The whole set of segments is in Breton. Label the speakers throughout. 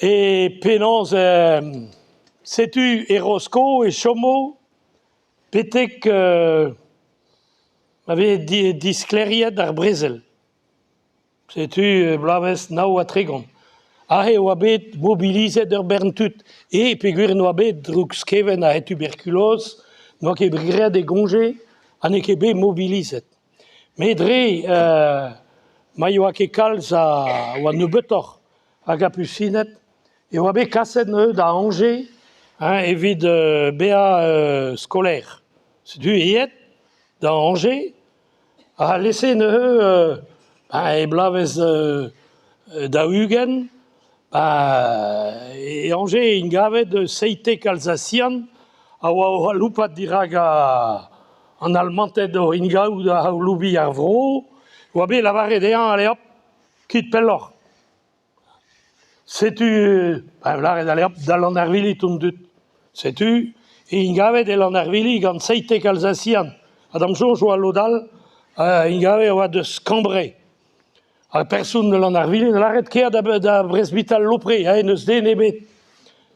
Speaker 1: E penaos setu e Rosko e chomo betek ma vez disklêriet ar brezel. Setu bloavezh 39. Aze e oa bet mobilizet ur bern tud. E peogwir en doa bet droug-skevent ha tuberkuloz, n'oa ket graet e goñje ha n'eo ket bet mobilizet. Met dre ma ne oa ket kalz a oa nebeutoc'h a gapusined e oa bet kaset neuze da Angers hein, evit bezañ skolaer. Setu aet da Angers ha alese neuze e bloavezh 40 e Angers int gavet 17 Alsasian a oa o c'haloupat dirak an Almanted o ingaout da aloubiñ ar vro. E oa bet lavaret dezhañ ale hop, kit pelloc'h. Setu, pa lavaret ale hop, da Lanarvili 'tont dud. Setu int gavet e Lanarvili gant 17 Alsasian. Ha d'am soñj oa lod all int gavet a oa deus Cambrai. Ar person de Lanarvili 'na lavaret kea da da bresbital Lopre, aze n'eus den ebet.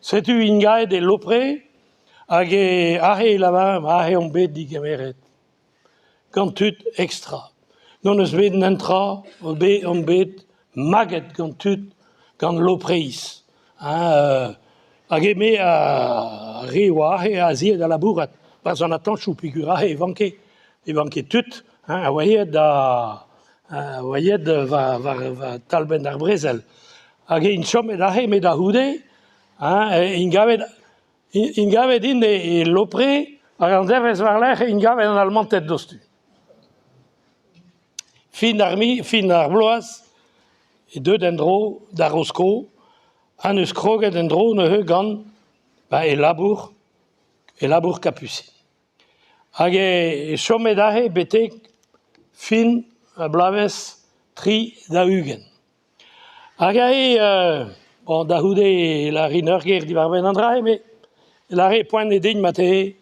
Speaker 1: Setu int gaet e Lopre hag e aze e lavar aze omp bet digemeret. Gant tud ekstra. N'hon eus bet netra, omp bet maget gant tud gant Lopreiz. Hein, hag eme ar re oa aze aze da labourat. Barzh an atanchoù peogwir aze e vanke e vanke tud hein, a oa aet da a oa aet war war talbenn ar brezel. Hag int chomet aze met da c'houde hein, int gavet Int gavet int e Lopre hag an devezh war-lerc'h int gavet an Almanted diouzhtu. Fin ar mi, fin ar bloaz eo deuet en-dro da Rosko ha 'neus kroget en-dro neuze gant ba e labour, e labour kapusin. Hag e chomet aze betek fin ar bloavezh 43. Hag aze, bon da c'houde e lârin ur ger diwar-benn an dra-se met e lâre poent eo din marteze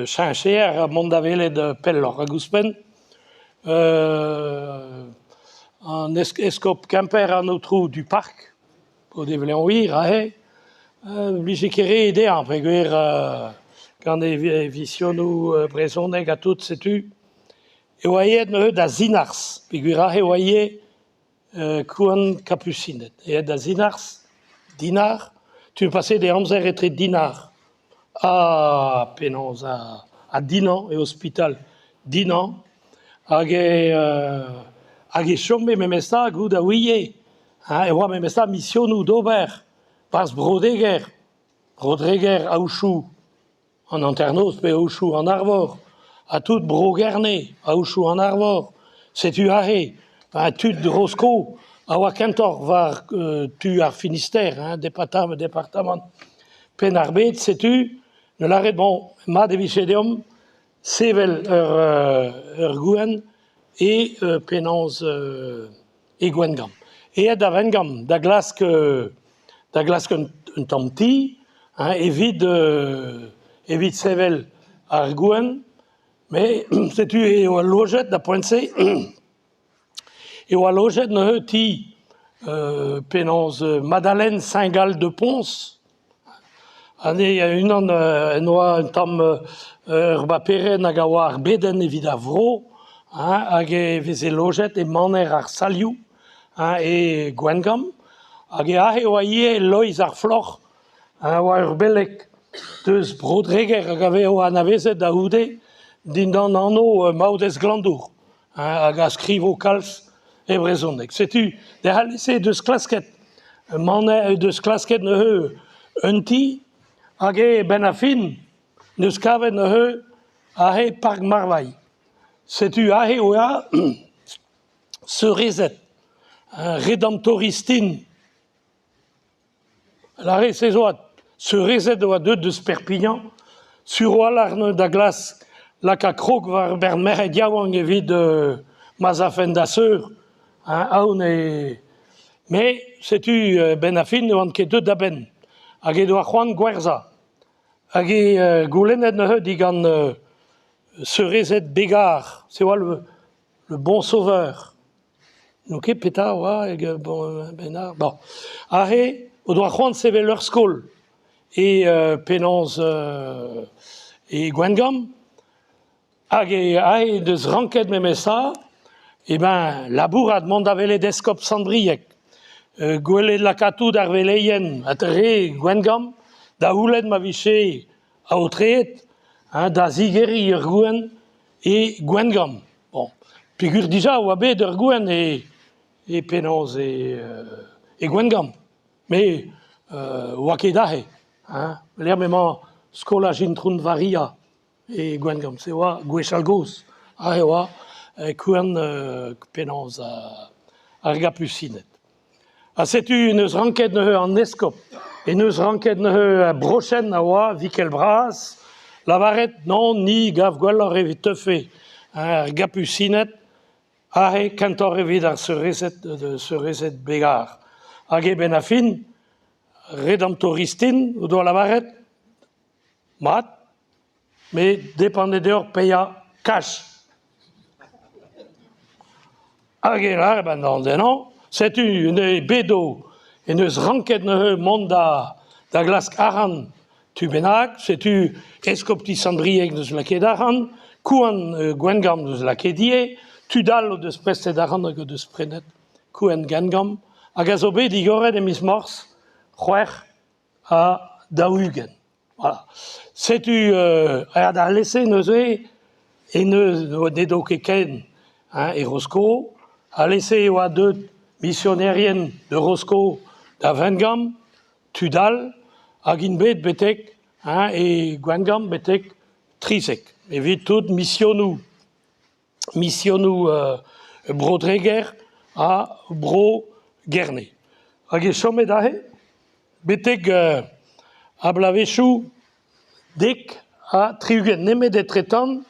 Speaker 1: cheñcher ha mont da welet pelloc'h hag ouzhpenn an eskob Kemper an aotrou Duparc o devez wir aze ne blije ket re dezhañ peogwir gant e visionoù brezhonek ha tout setu e oa aet neuze da Zinarzh peogwir aze e oa ivez Kouant Kapusined. Aet da Zinarzh, Dinard, tu paset e amzer etre Dinard ha penaos ha Dinan, e ospital Dinan, hag e hag e chome memestra goût a ouie hein, e oa memestra misionoù d'ober 'barzh Bro-Dreger, Bro-Dreger aochoù. An hanternoz pe aochoù an Arvor ha tout Bro-Gerne, aochoù an Arvor. Setu aze tud Rosko a oa kentoc'h war tu ar Finistère, hein, departamant Penn-ar-Bed. Setu ne lâret bon, mat e vije deomp sevel ur gouent e penaos e Gwengamp. Aet da Wengamp da glask da glask un tamm ti hein, evit evit sevel ar gouent. Met setu e oa lojet da poent-se e oa lojet neuze ti penaos Madeleine Saint-Gall de Pons Anezhi unan en doa un tamm ur baperenn hag a oa ar bedenn evit ar vro hein, hag e veze lojet e maner ar Salioù hein, e Gwengamp. Hag aze e oa ivez Loeiz ar Floc'h, a oa ur beleg deus Bro-Dreger hag a vezo anavezet da c'houde dindan anv Maodez Glanndour hein, hag a skrivo kalz e brezhoneg. Setu derc'hel-se deus klasket maner deus klasket neuze un ti hag eo benn ar fin 'neus kavet neuze aze Park Marvailh. Setu aze oa seurezed Redemptoristine Lâret se zo seurezed a oa deuet deus Perpignan sur a-walc'h neuze da glask lakaat krog war ur merc'hed yaouank evit ma'z afen da seur hein aon e met setu 'benn ar fin ne oan ket deuet da benn hag he doa c'hoant gwerzhañ hag he goulennet neuze digant seurezed Bégard se oa le bon sauveur. N'on ket petra a oa hag bon bennak bon. Aze o doa c'hoant sevel ur skol e penaos e Gwengamp hag aze deus ranket memestra eh ben labourat mont da welet eskob Sant-Brieg, gwelet lakaat tout ar veleien ha re Gwengamp da c'houlenn ma vije aotreet hein, da zigeriñ ur gouent e Gwengamp. Bon, peogwir dija e oa bet ur gouent e e penaos e e Gwengamp. Met oa ket aze hein, lec'h m'emañ skolaj Intron Varia e Gwengamp. Se oa gwechall-gozh. Aze e oa kouent penaos ar Gapusined. Ha setu en deus ranket neuze an eskob, en deus ranket neuze Brochenn a oa vikel bras, lavaret non, ni 'gav gwelloc'h evit teufe ar Gapusined aze kentoc'h evit ar seurezed seurezed Begar. Hag e-benn ar fin, Redemptoristin o doa lavaret mat, Met depend eo deoc'h paeañ cash. Hag e lâr ben an den-mañ, setu neuze bet o en deus ranket neuze mont da da glask arc'hant tu bennak, setu eskopti Sant-Brieg n'eus lakaet arc'hant, Kouant Gwengamp n'eus lakaet ivez, tud all o deus prestet arc'hant hag o deus prenet Kouent Gwengamp, hag a zo bet digoret e miz Meurzh 46. Voilà. Setu aet alese neuze e neus n'edo ket ken hein, e Rosko. Alese e oa deuet misionerien de Rosko da Wengamp, tud all, hag int bet betek hein, e Gwengamp betek 13 evit tout misionoù misionoù Bro-Dreger ha Bro-Gerne. Hag e chomet aze betek ar bloavezhioù 70, nemet etretant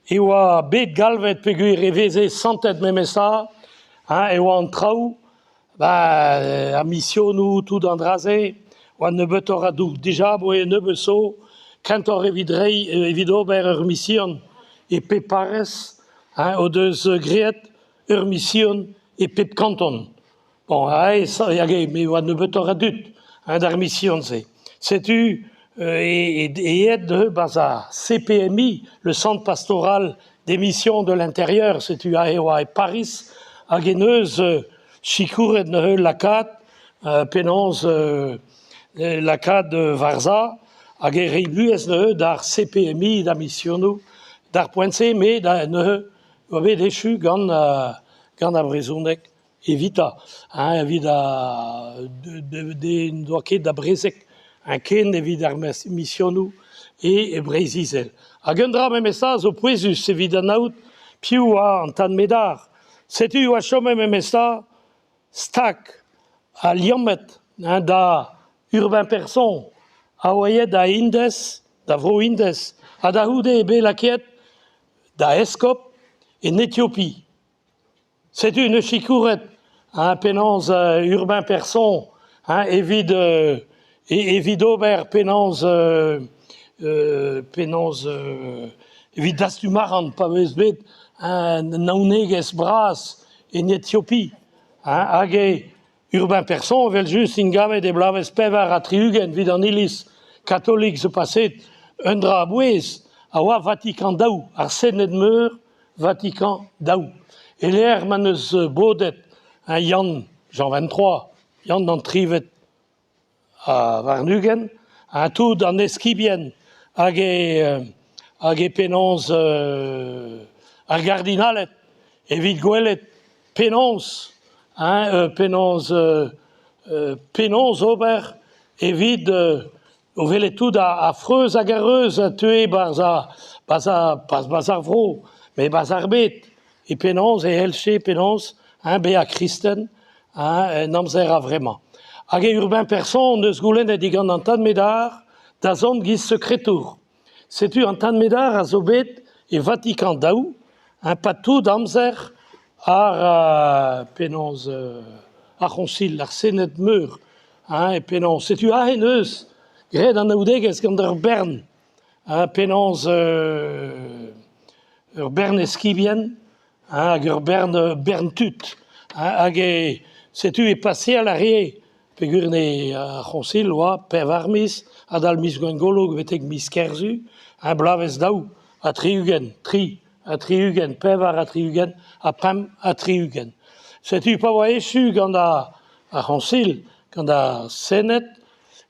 Speaker 1: e oa bet galvet peogwir e veze santet memestra hein, e oa an traoù ba ar misionoù, tout an dra-se, oa nebeutoc'h a doug. Dija aboe nebeut zo, kentoc'h evit reiñ, evit ober ur mision e pep parrez, hein, o deus graet ur mision e pep kanton. Bon, aes hag e oa nebeutoc'h a dud hein, d'ar mision-se. Setu aet neuze 'barzh ar CPMI, le Centre pastoral des missions de l'intérieur, setu aze e oa e Pariz, hag en deus sikouret neuze lakaat penaos lakaat war-sav hag e reiñ buhez neuze d'ar CPMI, d'ar misionoù, d'ar poent-se, met neuze oa bet echu gant gant ar brezhoneg evitañ, hein, evit n'doa ket da brezeg ken evit ar misionoù e Breizh-Izel. Hag un dra memestra zo pouezus evit anaout piv oa an tad Medar. Setu e oa chomet memestra stag ha liammet hein, da Urbain Person a oa aet da Indez, da Vro-Indez, ha da c'houde eo bet lakaet da eskob en Etiopi. Setu 'neus sikouret hein, penaos Urbain Person hein, evit evit ober penaos penaos evit dastum arc'hant pa vez bet un naonegezh bras en Etiopi hein, hag eo Urbain Person evel-just int gavet e bloavezh 64 evit an iliz katolik zo paseet un dra a-bouez a oa Vatikan daou, ar Sened-meur Vatikan daou. E-lec'h ma 'neus bodet un Yann, Jean 23, Yann an trivet ha warn-ugent, ha tout an eskibien hag e hag e penaos ar gardinaled evit gwelet penaos hein, penaos penaos ober evit O welet tout ar freuz hag ar reuz a teue 'barzh ar 'barzh ar pas 'barzh ar vro, met 'barzh ar bed. E penaos e c'hellje penaos hein bezañ kristen hein en amzer a-vremañ. Hag e Urbain Person 'neus goulennet digant an tad Medar da zont 'giz sekretour. Setu an tad Medar a zo bet e Vatikan daou hein 'pad tout amzer ar penaos ar c'hoñsil, ar Sened meur. Hein, e penaos setu aze 'neus graet anaoudegezh gant ur bern hein, penaos ur bern eskibien hein, hag ur bern bern tud. Hag e setu e paseal a rae peogwir ne ar c'hoñsil oa pevar miz adal miz Gwengolo betek miz Kerzu, un bloavezh 62, 63, 64 ha 65. Setu pa oa echu gant ar c'hoñsil, gant ar Sened,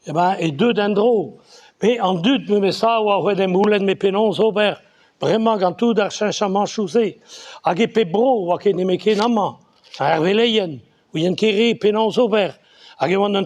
Speaker 1: eh ben e deu en-dro. Met an dud memestra a oa en em c'houlenn met penaos ober bremañ gant tout ar cheñchamantoù-se. Hag e pep bro 'oa ket nemetken amañ, ar veleien, 'ouient ket re penaos ober. Hag e oant un.